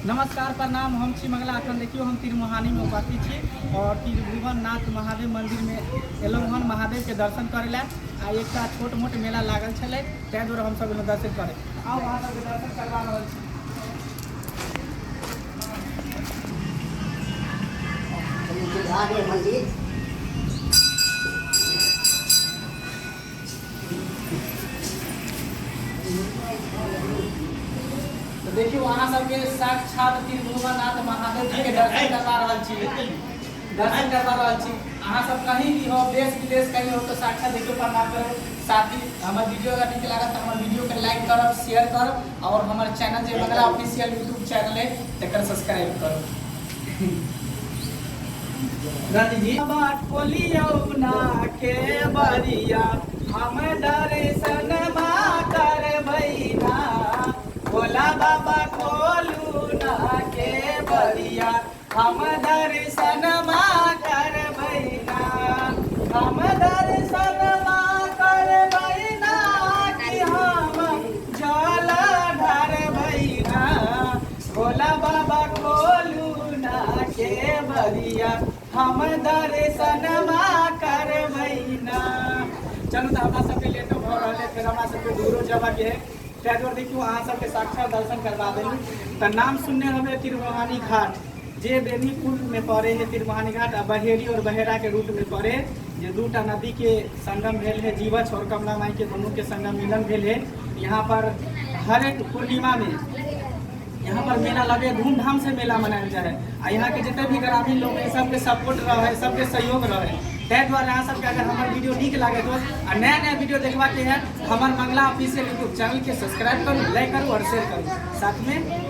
नमस्कार प्रणाम, हम छी मंगला। अखन देखियौ हम त्रिमुहानीमे उपस्थित छी और त्रिभुवन नाथ महादेव मन्दिरमे एलहुँ हन महादेवके दर्शन करै लए। आ एकटा छोट मोट मेला लागल छलै, ताहि दुआरे हमसब एलहुँ दर्शन करै। आउ अहाँ सबके दर्शन करवा रहल छी। मंदिर। तऽ देखियौ अहाँ सबके साक्षात त्रिभुवननाथ महादेव जी के दर्शन करवा रहल छी, दर्शन करवा रहल छी। अहाँ सब कहीं भी हो, देश विदेश कहीं हो, तो साक्षात देखियौ प्रणाम करब। साथ ही हमर वीडियो अगर नीक लागत तऽ हमर वीडियो के लाइक करब, शेयर करब और हमर चैनल जे मंगला ऑफिशियल यूट्यूब चैनल है तकर सब्सक्राइब करब। रानी जी बाट खोलियौ ना के बरिया, हम दर्शन मा करबै ना। भोला बाबा खोलू ना के बरिया, हम दर्शन मा करबै ना। हम दर्शन मा करबै ना कि हम जल ढारबै ना। भोला बाबा खोलू ना के बरिया, हम दर्शनमा करबै ना। चलू तऽ हमरा सबके लेटो भऽ रहल है, फेर हमरा सबके दूरो जबाके है, ताहि दुआरे देखियौ अहाँ सबके साक्षात दर्शन करवा देलहुँ। तऽ नाम सुनने होबै त्रिभुवनी घाट, जे बेनीपुरमे पड़े है त्रिभुवनी घाट, आ बहेरी और बहेरा के रूट में पड़े, जे दूटा नदी के संगम भेल है, जीवछ और कमला माई के दोनों के संगम मिलन भेल है। यहाँ पर हर एक पूर्णिमा में यहाँ पर मेला लगे, धूमधाम से मेला मनायल जाए है। आ यहाँ के जितने भी ग्रामीण लोग हैं सबके सपोर्ट रहे, सबके सहयोग रहे। ताहि दुआरे अहाँ सबके अगर हमर वीडियो नीक लागे तो आ नया नया वीडियो देखबाके है, हमर मंगला ऑफिशियल यूट्यूब चैनल के सब्सक्राइब करू, लाइक करू और शेयर करू। साथ में